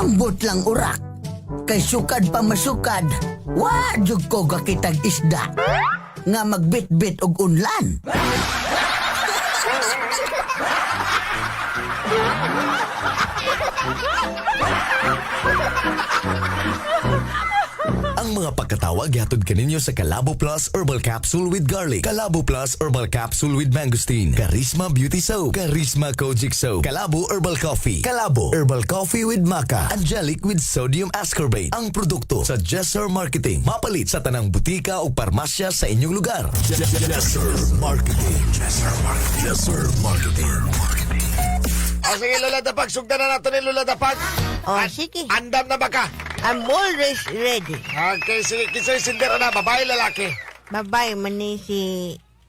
Ambot lang urak. Kay sukad pa masukad, wa jud ko gakitag isda nga magbitbit og unlan. Ang mga pagkatawa gihatod kaninyo sa Kalabo Plus Herbal Capsule with Garlic, Kalabo Plus Herbal Capsule with Mangosteen, Charisma Beauty Soap, Charisma Kojic Soap, Kalabo Herbal Coffee, Kalabo Herbal Coffee with Maca, Angelic with Sodium Ascorbate. Ang produkto sa Jesser Marketing. Mapalit sa tanang butika o parmasya sa inyong lugar. Jesser Marketing. Jesser Marketing. Jesser Marketing. O sige, Lola Dapag, sugdan na nato ni Lola Dapag. O, sige. Andam na ba ka? I'm always ready. Okay, sige. Kinsa yung sender na, babae, lalaki? Babae man ni si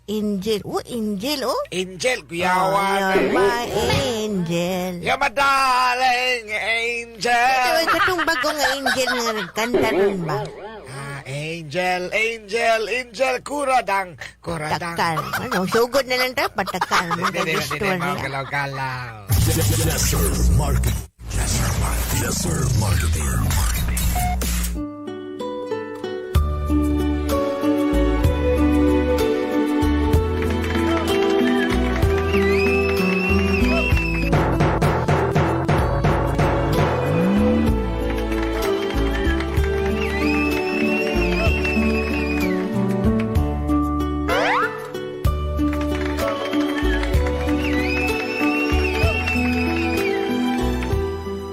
Angel. Oh, Angel, oh. Angel, Oh, kuyawan. you're my angel. You're my darling angel. Ito, katong bago nga angel nga nagkanta nun ba? Ah, angel, angel, angel, kuradang, kuradang. Takal. Ano, sugod na lang tayo, patakal. Hindi, Mga hindi, gusto hindi, niya. mga galaw-galaw. Jesser Marketing. Jesser Marketing. Jesser Marketing.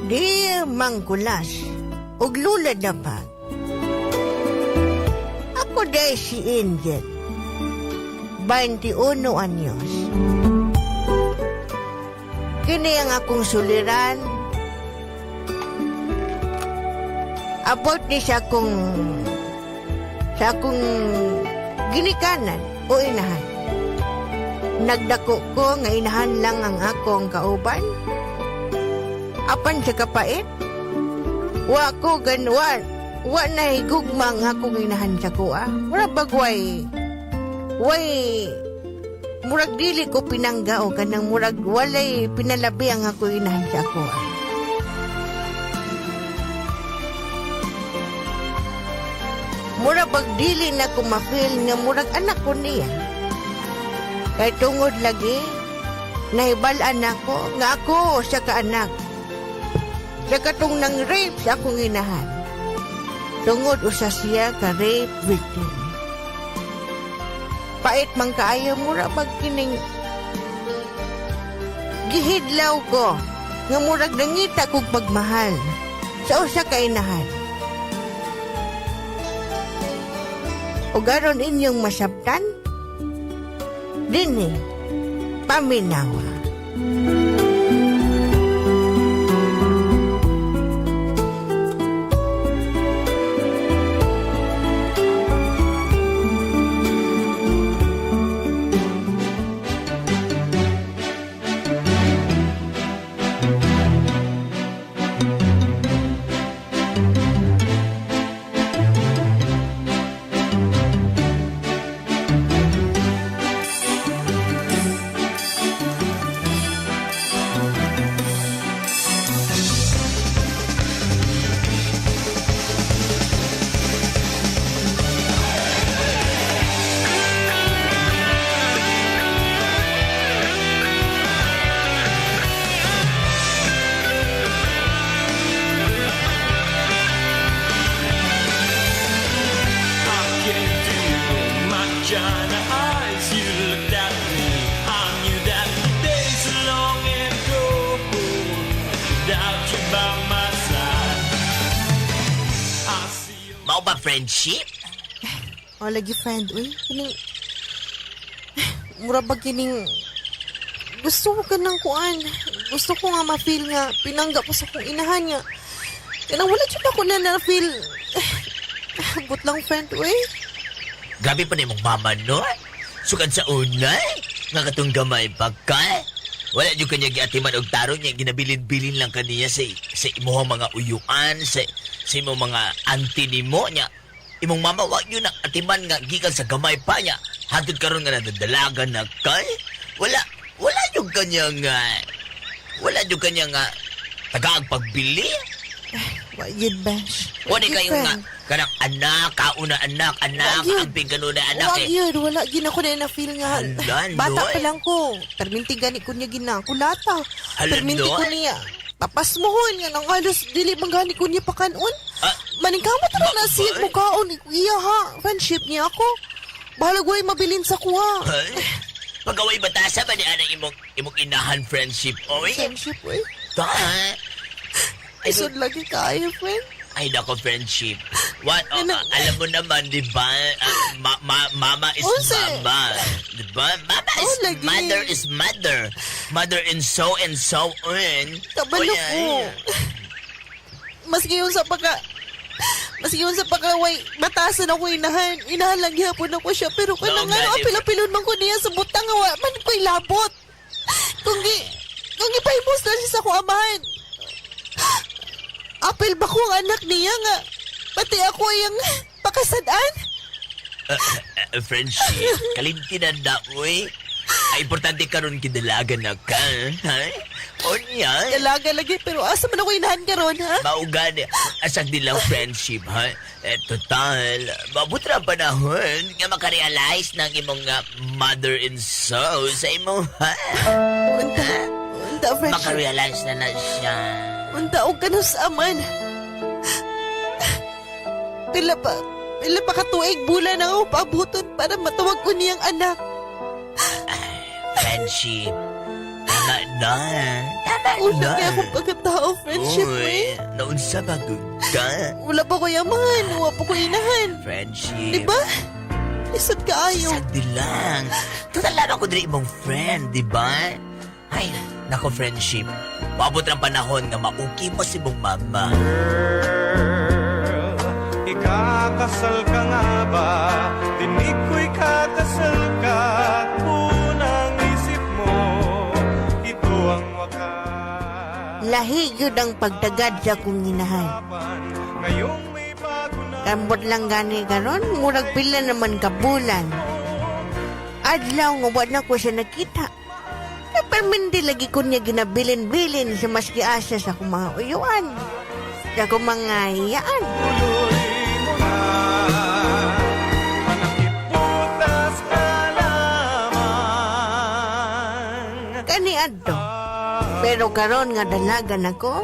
Dear Mangkulas, ug Lula Dapag. Ako day si Angel, 21 anyos. Kini ang akong suliran. About ni sa akong ginikanan o inahan. Nagdako ko nga inahan lang ang akong kauban. Apan sa kapait, wa ko ganwan, wa na higugma ang akong inahan sa kuha. Mura bagway, way, murag dili ko pinangga o kanang murag walay pinalabi ang ako inahan sa kuha. Mura bag dili na ko ma-feel nga murag anak ko niya. Kay tungod lagi, nahibal-an ako nga ako sa kaanak. Sa katong nang rape sa akong inahan. Tungod usa siya ka rape victim. Pait man kaayo, mura bag kining gihidlaw ko nga murag nangita kog pagmahal sa usa ka inahan. O garon inyong masabtan, dinhi, paminawa. China eyes, you looked at me. I knew that the days are long and cold without you by my side. I see you. Mao ba friendship? O, lagi friend, uy. Kining, mura ba kining, gusto ko kanang kuan. Gusto ko nga ma-feel nga, pinangga ko sa akong inahan nga. Kanang wala jud ako na na-feel. But lang friend, uy. Grabe pa na imong mama, no? Sukad sa una, nga katong gamay pagka. Wala jud kanya giatiman og taro niya, ginabilin-bilin lang kaniya sa imong mga uyuan, sa imong mga auntie nimo niya. Imong mama wa yun ang atiman nga gikan sa gamay pa niya. Hantod karon nga nadadalagan na kay. Wala, wala yung kanyang, wala yung kanyang tagaag pagbili. Wa yun, Bash. Wala kayo nga kanang anak, kauna anak, anak, Wag yun. amping kanuna anak Wag eh. yun, wala gin ako na na-feel nga. Hala, Bata no, pa lang ko. Perminti gani ko niya ginakulata. Hala, Perminti no, ko eh. niya. Tapas mo hon, nga nang halos dili man gani ko niya pakanon. Ah, Maningkamot ra na siya ba- mukaon. Iya ha, friendship niya ako. Bahalag way mabilin sa kuha. Ay, pagaway batasa ba ni anang imong inahan friendship, oy? Friendship, oy. Ta. Ay, Isod lagi kaayo, friend. ay nako, friendship. What? Oh, Ano? alam mo naman, di ba? Mama is Unsa? mama. Di ba? Mama is Oh, lagi. mother is mother. Mother and so and so on. Kabalo Oy, ko. ay. Maski yun sa pagka way, batasan ako inahan. Inahan lang gihapon ako siya. Pero kanang Naong ano, gani. apil-apilon man ko niya sa butang nga wa man ko'y labot. Kung ipahimos na siya sa akong amahan. Apil ba ko ang anak niya nga? Pati ako yung pakasadaan? Friendship, kalimtinan na, uy. Ay, importante karon kidalagan na ka. Ha? Onya. Dalaga lagi, pero asa man ako inahan karon ha? Maugani, asag din lang friendship, ha? Eh, total, mabot ra panahon nga makarealize ng imong nga mother in soul sa imong, ha? Unta, unta, friendship. Makarealize na na siya. Unta og kanus aman. Pila pa ka tuig bulan ang ako paabuton para matawag ko niyang anak. Friendship, tama na. Tama Una na. kaya akong pagkatao, friendship, Uy, eh. naunsa ba gud ka? Wala pa ko yamahan, wala pa ko inahan. Friendship. Di ba? Isod kaayo. Sad lang. Total lang ako diri imong friend, di ba? Ay, nako friendship. Paabot ng panahon nga mauki mo si imong mama. Girl, ikakasal ka nga ba? Tinig ko'y kakasal ka. Unang isip mo, ito ang wakas. Lahi yun ang pagtagad sa akong inahan. Ngayong may bago na Kamot lang gani karon, murag pila naman ka bulan. Adlaw nga wa na ko siya nakita. Kaya permindi lagi ko niya ginabilin-bilin sa maski asa sa akong mga uyuan. Sa akong mga hiyaan. tuloy mo na. Panakiputas ka lamang. Kani adto. Pero karon nga dalaga nako,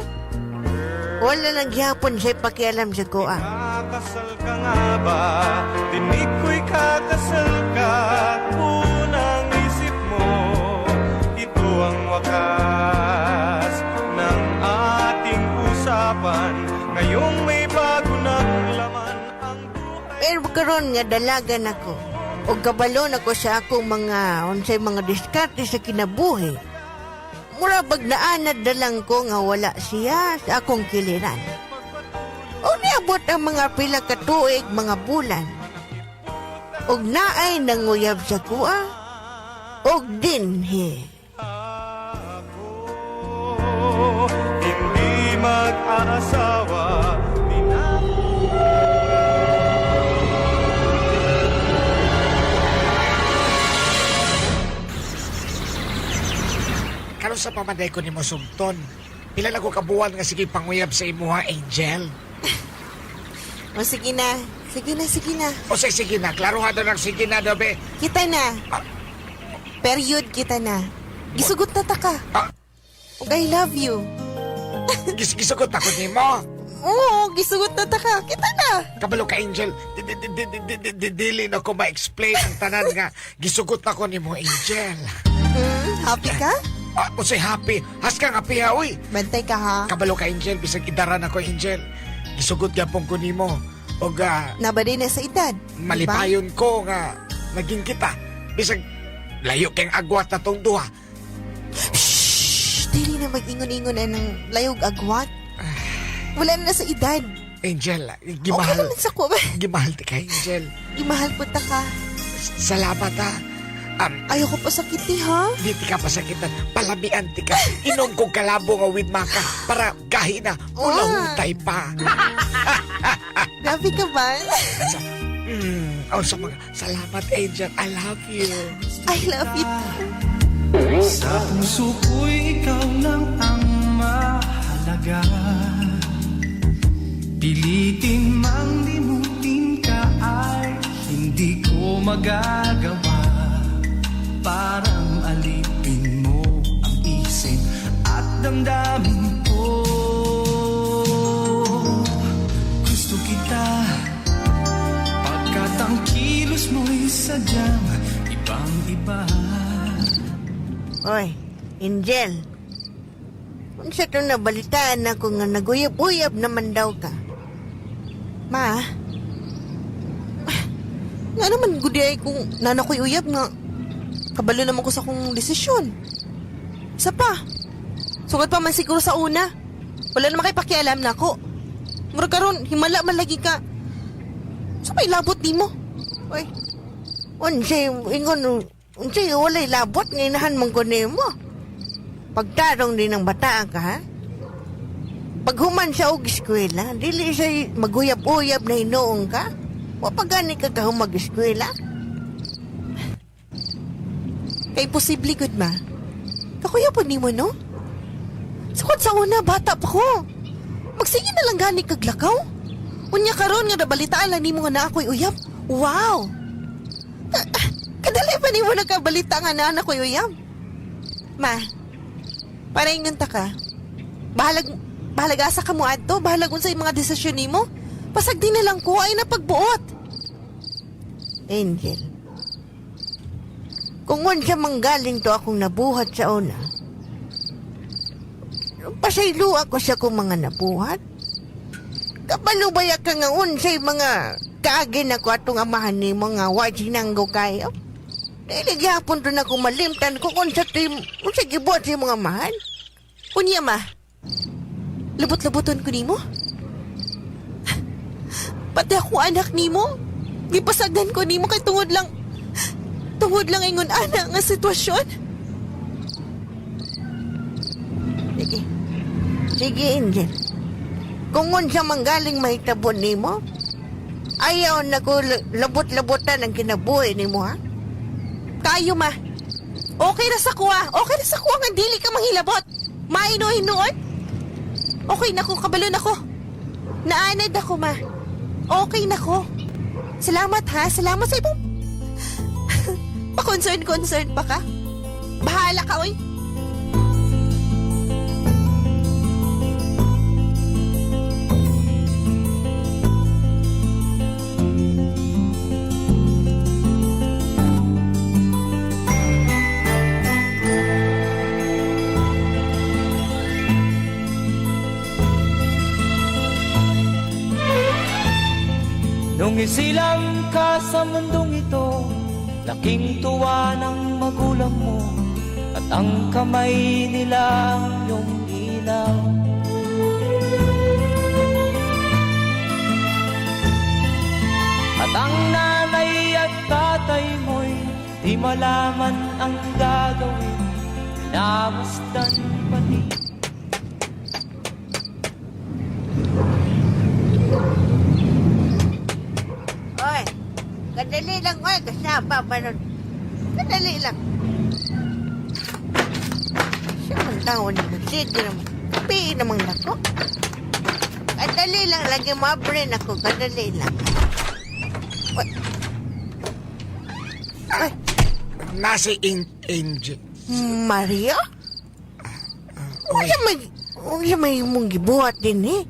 wala lang gihapon siya pakialam sa kuha. Kakasal ka nga ba? Tinig ko'y kakasal ka. Unang isip mo, ito ang wakas ng ating usapan. Ngayong may bago ng laman ang buhay. Pero karon nga dalaga nako, og kabalo nako sa akong mga unsay mga diskarte sa kinabuhi. Mura bag naanad na lang ko nga wala siya sa akong kiliran. O niabot ang mga pila ka tuig, mga bulan. Og naay nanguyab sa kuha, og dinhi. Ako, hindi mag-aasawa, di na Karon sa pamanday ko nimo sumton. Pila na ko kabuwan nga sige panguyab sa imuha, Angel. O sige na, sige na, sige na. O say, sige na, klaro ha daw ng sige na daw be. Kita na. Period kita na. Gisugot na ta ka. Ah. Og I love you. Gisugot ako nimo. Oo, gisugot na ta ka. Kita na. Kabalo ka, Angel. Dili na ko ma-explain ang tanan nga gisugot ako nimo, Angel. Happy ka? Ah, o say happy. Has ka nga piha, uy. Bantay ka ha. Kabalo ka, Angel. Bisag idaran ako, Angel. Gisugot gyapon ko nimo. Og Nabali na sa edad. Diba? malipayon ko nga naging kita. Bisag layo kang agwat na tong duha. Shh! Dili na mag-ingon-ingon na ng layog agwat. Wala na sa edad. Angel, Okay gimahal. naman sa kuha. Gimahal ti ka, Angel. Gimahal po ta ka. Salamat ha. Ayoko pa sakiti ha. Di ti ka pasakitan. Palamian ti ka. Inom kong kalabo nga with maka para gahi na ulahutay pa. Grabe ka ba? Oh, sa mga, salamat, Angel. I love you. I love you. Sa puso ko'y ikaw lang ang mahalaga. Pilitin mang limutin ka ay hindi ko magagawa. Parang alipin mo ang isip at damdamin ko. Gusto kita pagkat ang kilos mo'y sadyang ibang-iba. Oy, Angel. Unsa to nabalitaan ako nga naguyab-uyab naman daw ka. Ma, nga naman gudi ay kung nana ko'y uyab nga kabalo naman ko sa kong desisyon. Isa pa, sugat pa man siguro sa una. Wala naman kay pakialam na ako. Murag karon himala man lagi ka. Sa may labot nimo? Oy, unsay ingon unsay walay labot nga inahan man ko nimo. Pagtarong din ng bata ka, ha? Paghuman sa og eskwela, dili sa maguyab-uyab na hinuong ka. Wa pa gani ka kahumag eskwela. Kay posible gud ma. Kakuya po nimo no? Sukad sa una bata pa ko. Magsige na lang gani kag lakaw. Unya karon nga nabalitaan lang nimo nga naa ko'y uyab. Wow. Kadali pa nimo nagkabalita nga naa na ko'y uyab. Ma, para ingon ta ka. Bahalag bahalag asa ka mo adto, bahalag unsay mga desisyon nimo. Pasag di na lang ko ay napagbuot. Angel. Kung unsa manggaling to akong nabuhat sa una, pasaylo ako sa akong mga nabuhat. Kabalo ba ka nga unsay mga kaagin ako atong amahan nimo nga wa sinanggo kayo? Dili gyapon to na ko malimtan kung unsa to unsa gibuhat sa imong amahan. Unya ma, lubot-luboton ko nimo. Pati ako anak nimo. Gipasagdan ko nimo kay tungod lang ingon ana nga sitwasyon. Sige. Sige, Angel. Kung unsa manggaling mahitabo nimo, ayaw na ko labot-labotan ang kinabuhi nimo, ha? Kayo ma. Okay na sa kuha. Okay na sa kuha nga dili ka manghilabot. Maino hinuon. Okay na ko, kabalo na ko. Naanad ako ma. Okay na ko. Salamat ha. Salamat sa ibang... Pa-concern-concern pa ka. Bahala ka, oy. Nung isilang ka sa mundong ito, laking tuwa ng magulang mo at ang kamay nila ang iyong ilaw. At ang nanay at tatay mo'y di malaman ang gagawin, Namasdan pati. Oy, kadali lang, oy, kasaba pa nun. Kadali lang. Siya man tao ni Sige naman. Kapiin naman nako. Kadali lang, lagi mabre nako. Kadali lang. Oy. Oy, Nasi in Angel. Mario? Unsa may, unsa may mong gibuhat din eh?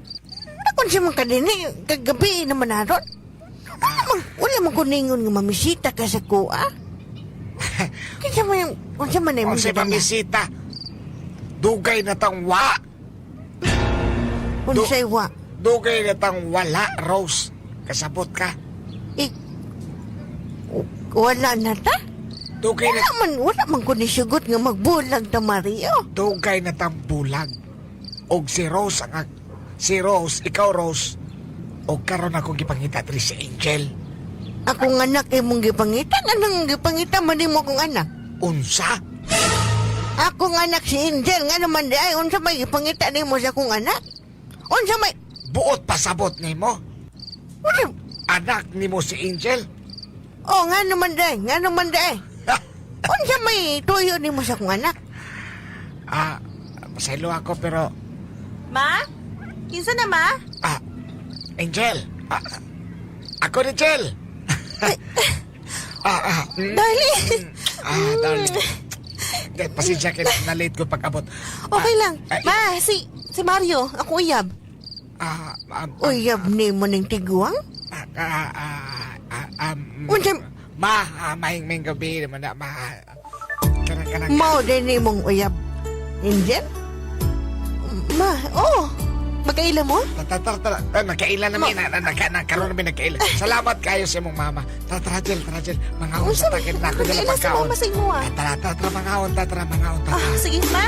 Nakon siya man ka din eh, kagabi naman aron. Wala man kuningon nga mamisita ka sa kuha. Kinsa man, unsa man ay mong Unsay gidala? pamisita. Dugay na tang wa. Unsay wa? Dugay na tang wala, Rose. Kasabot ka. Eh, wala na ta? Dugay na Wala man ko nisugot nga magbulag ta, Mario. dugay na tang bulag. Og si Rose ang si Rose, ikaw Rose. Og karon akong gipangita diri si Angel. Akong anak imong gipangita, anong gipangita man nimo akong anak? Unsa? Akong anak si Angel, nga naman di ay, unsa may gipangita nimo sa akong anak? Unsa may, Buot pasabot nimo? unsa, Anak nimo si Angel? oh, nga naman di ay, nga naman di ay. Unsa may tuyo nimo sa akong anak? Ah, pasaylo ako pero Ma? Kinsa na ma? ah Angel. Ah, ako ni Angel. Darling! Darling. Di, pasensya ka na, late ko pag-abot. Okay lang. Ah, Ma, si Mario, ako uyab. Uyab ni mo ning tiguang? Unsa Ma, mahing gabi naman na, ma. Kanang, kanang. Mao din ni mong uyab? Angel? Ma, oh. Magkaila mo? Tara, tara, tara. Eh, nagkaila na mi, nakaroon na mi nagkaila. Salamat kayo sa imong mama. Tara, tara, Jel, tara, Jel. Mga Unsa sa takin na ako dala Magkaila sa pagkaon. mama sa imo ah. Tara, tara, tara, mga tara, tara, mga tara. Sige, ma.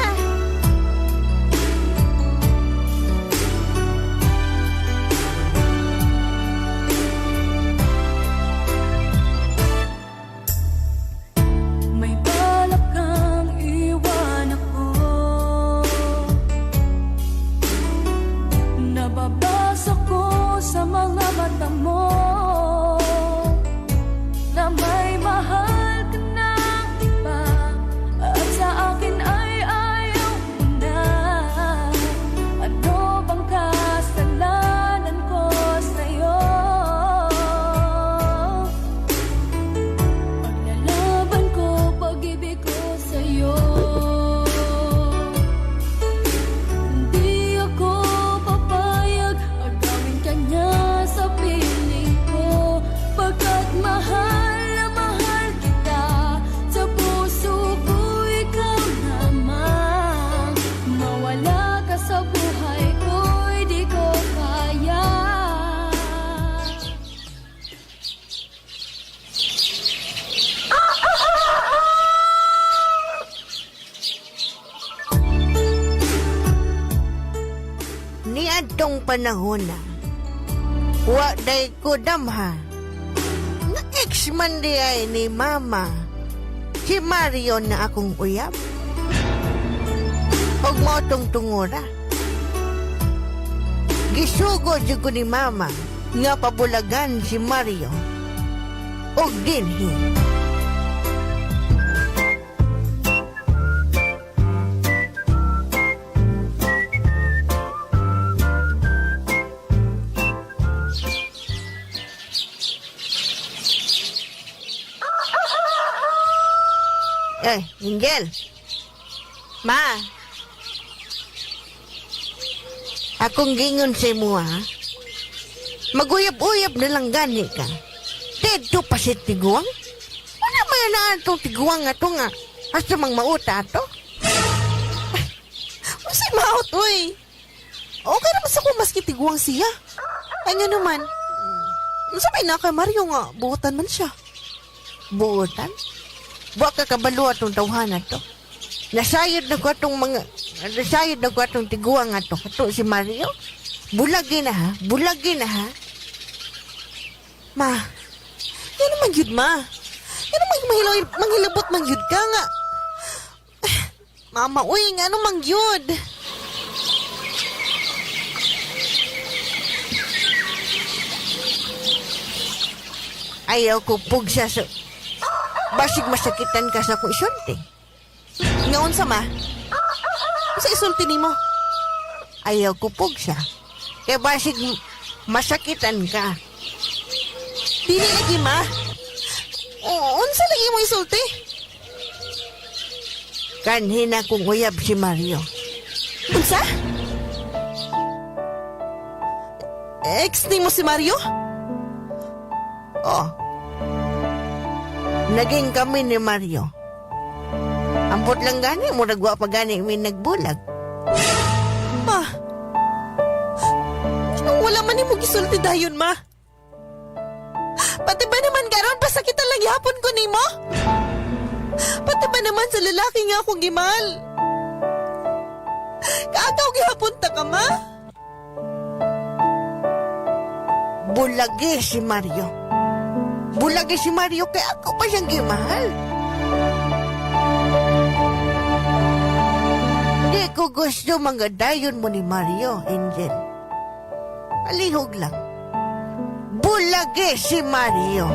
May balak kang iwan ako. Nababasa ko sa mga mata mo na may mahal ka ng iba at sa akin ay ayaw mo na. Ano bang kasalanan ko sa'yo? Paglalaban ko, pag-ibig ko sa'yo. Hindi ako papayag, agawin ka niya sa piling ko. Pagkat mahal na mahal kita, sa puso ko ikaw lamang. Mawala ka sa buhay ko'y di ko kaya. Niadtong panahon na. Wa day ko damha. Nga ex man di ay ni mama. Si Mario na akong uyab. Og mao tong tungura. Gisugo jud ko ni mama nga pabulagan si Mario. Og dinhi. Eh, Angel. Ma, Akong gingon sa imo ha. Maguyab-uyab na lang gani ka. Dito pa si Tiguang. Wala man na atong Tiguang ato nga. Asa mang mauta ato? Unsay maot, uy. Okay naman sa kung maski tiguang siya. Ay nga naman. Unsa may na kay Mario nga, buotan man siya. Buotan? Wa ka kabalo atong tawhan ato. Nasayod na ko atong mga... Nasayod na ko atong Tiguang ato. Ato si Mario. Bulagi na ha. Bulagi na ha. Ma, yan naman yun, ma. Yan naman manghilabot man yun ka nga. Mama, uy, nga ano mang yun? Ayaw ko pugsa sa... Basig masakitan ka sa akong isulti. Nga unsa, ma? Unsa isulti nimo? Ayaw ko pugsa. Kaya basig masakitan ka. Dili lagi, ma. O, unsa lagi mo isulti? Kanhina kong uyab si Mario. Unsa? Ex nimo si Mario? Oh. Naging kami ni Mario. Ampot lang gani, murag wa pa gani mi nagbulag. Ma. Anong wala man nimo gisulti dayon, ma? Pati ba naman karon pasakitan lang gihapon ko nimo? Pati ba naman sa lalaki nga akong gimahal? Kaagaw gihapon ta ka, ma? Bulagi si Mario. Bulagi si Mario kay ako pa siyang gimahal. Di ko gusto mga dayon mo ni Mario, Angel. Alihog lang. Bulagi si Mario.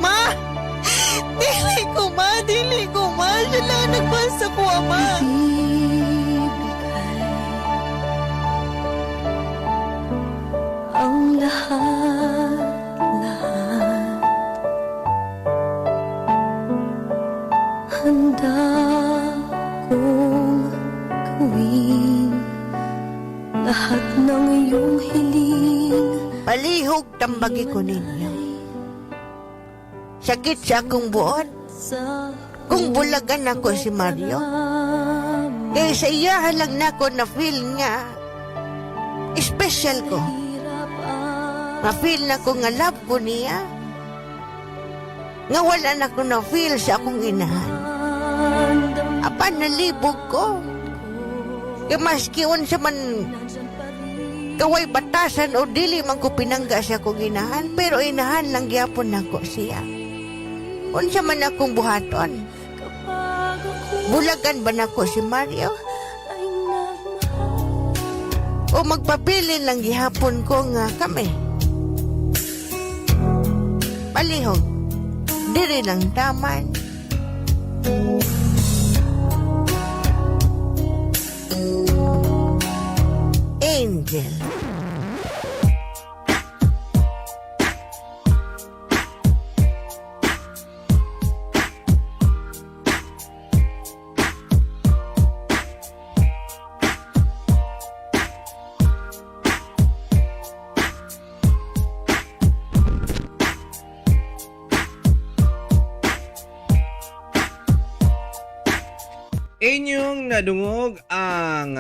Ma! Dili ko, ma! Dili ko, ma! Siya lang ang nagbasa ko, ama. Ibigay ang Lahat, lahat handa kong gawin, lahat ng iyong hiling. Palihog tambagi ko ninyo. Sakit sa akong buot. Sa Kung bulagan ako si Mario. Kaya sa iya lang nako na feel nga special ko. hirap at Na-feel na ko nga love ko niya. Nga wala na ko na-feel sa akong inahan. Apan nalibog ko. Kaya maski unsa man nandyan pa rin kaway batasan o dili man ko pinangga sa akong inahan, pero inahan lang gyapon nako siya. Unsa man akong buhaton? kapag ako Bulagan ba nako si Mario? ay nagmahal. O magpabilin lang gihapon ko nga kami? Palihog, diri lang taman. Angel. Inyong nadungog ang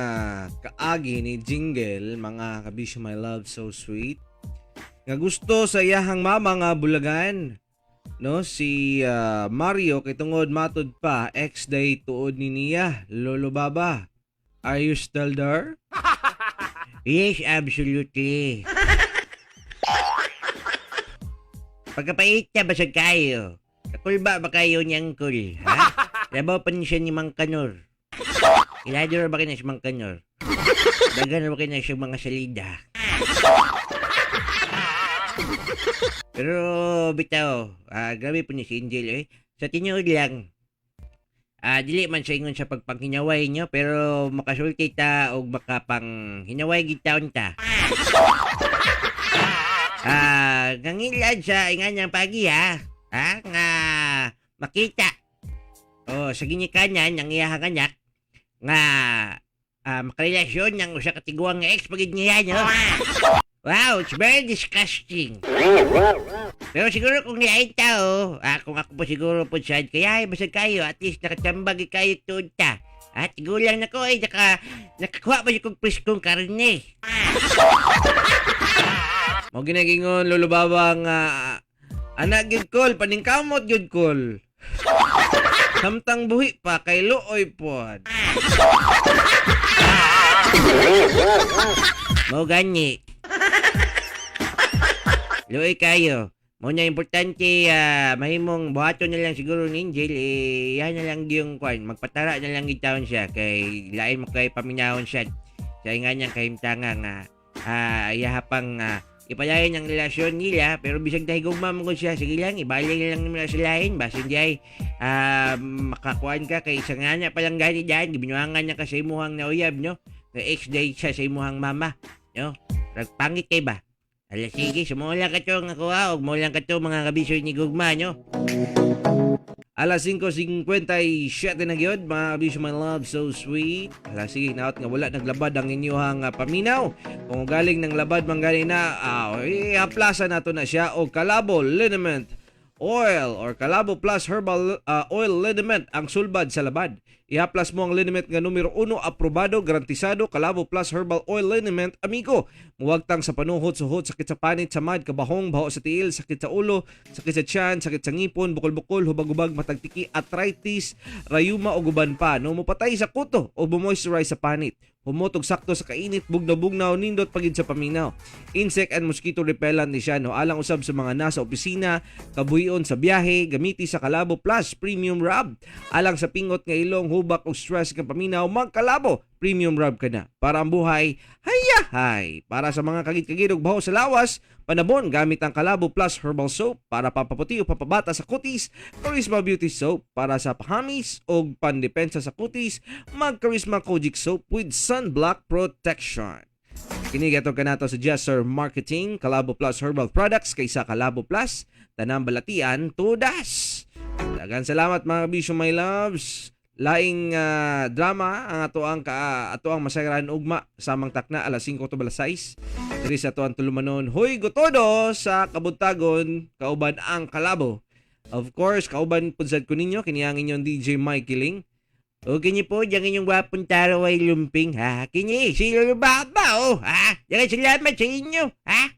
kaagi ni Jingle, mga kabisyo my love so sweet. Nga gusto sa iyahang mama nga bulagan. No, si Mario kay tungod matud pa ex day tuod ni niya, Lolo Baba. Are you still there? Yes, absolutely. Pagkapait niya, basag kayo. Kakulba ba kayo ni Uncle? Ha? Labaw pa niya siya ni Mang Kanor. Ilado ba kayo na si Mang Kanor? Dagan ba kayo na siya mga salida? Pero bitaw, grabe po ni si Angel eh. Sa tinuod lang, dili man sa ingon sa pagpanghinaway nyo, pero makasulti ta og makapanghinaway gid taon ta. Gangilad sa ingan ng pagi ha. Ha? Nga makita. O sa ginikanan ng iyahang anak nga makarelasyon ng usa ka tiguang nga ex pagid niya no. Wow, it's very disgusting. Pero siguro kung lain tao, kung ako po siguro po sad, kaya ay basag kayo, at least nakachambag kayo tuod ta. At gulang na ko ay nakakuha pa siya kong preskong karne. Mo ginagingon Lolo Baba nga anak gyud kol, paningkamot gyud kol. Samtang buhi pa kay luoy pod. Mo gani. Luoy kayo. Mo na importante mahimong buhaton na lang siguro ni Angel eh yan na lang yung kwan magpatara na lang gid taon siya kay lain mo kay paminahon siya sa nga niyang kahimtanga nga iyaha pang ipalayon ang relasyon nila pero bisag dahigugma mo siya sige lang ibalik na lang nila sa lain basin di ay makakuan ka kay isang nga pa lang gani dyan gibinuangan niya ka sa imuhang nauyab no na ex day siya sa imuhang mama no Ragpangit kay ba. Ala sige, sumula ka to nga kuha og mo lang ka to mga kabisyo ni Gugma no. Alas 5:57 na gyud mga kabisyo my love so sweet. Ala sige, naot nga wala naglabad ang inyuhang paminaw. Kung galing ng labad man gani na, ihaplasa nato na siya og Kalabo liniment oil or Kalabo Plus Herbal Oil Liniment ang sulbad sa labad. Ihaplas mo ang liniment nga numero 1 aprobado, garantisado, Kalabo Plus Herbal Oil Liniment, amigo. Muwagtang sa panuhot, suhot, sakit sa panit, samad, kabahong, baho sa tiil, sakit sa ulo, sakit sa tiyan, sakit sa ngipon, bukol-bukol, hubag-hubag, matagtiki, arthritis, rayuma o guban pa. No, mupatay sa kuto o bumoisturize sa panit. Humotog sakto sa kainit, bugnaw-bugnaw, nindot pagid sa paminaw. Insect and mosquito repellent ni siya, no? Alang usab sa mga nasa opisina, kabuhion sa biyahe, gamiti sa Kalabo Plus Premium Rub. Alang sa pingot nga ilong, hubak o stress nga paminaw, magkalabo Premium Rub ka na. Para ang buhay, hayahay! Para sa mga kagit-kagid ug baho sa lawas, panabon gamit ang Kalabo Plus Herbal Soap para papaputi o papabata sa kutis, Charisma Beauty Soap para sa pahamis o pandepensa sa kutis, mag Charisma Kojic Soap with sunblock protection. Kini gatong kanato sa Jesser Marketing, Kalabo Plus Herbal Products, kaysa Kalabo Plus, Tanang Balatian, Tudas. Daghang salamat, mga kabisyo my loves. Laing drama ang ato ang masayran ugma samang takna alas 5 to alas 6. Diri sa ato ang tulumanon Hoy Gotodo sa Kabuntagon kauban ang Kalabo. Of course, kauban pud sad ko ninyo kini ang inyong DJ Mikey Ling. O kini po, yang inyong gwapong taro ay lumping, ha? Kini, si Lolo Baba, oh, ha? Daghang salamat sa inyo, ha?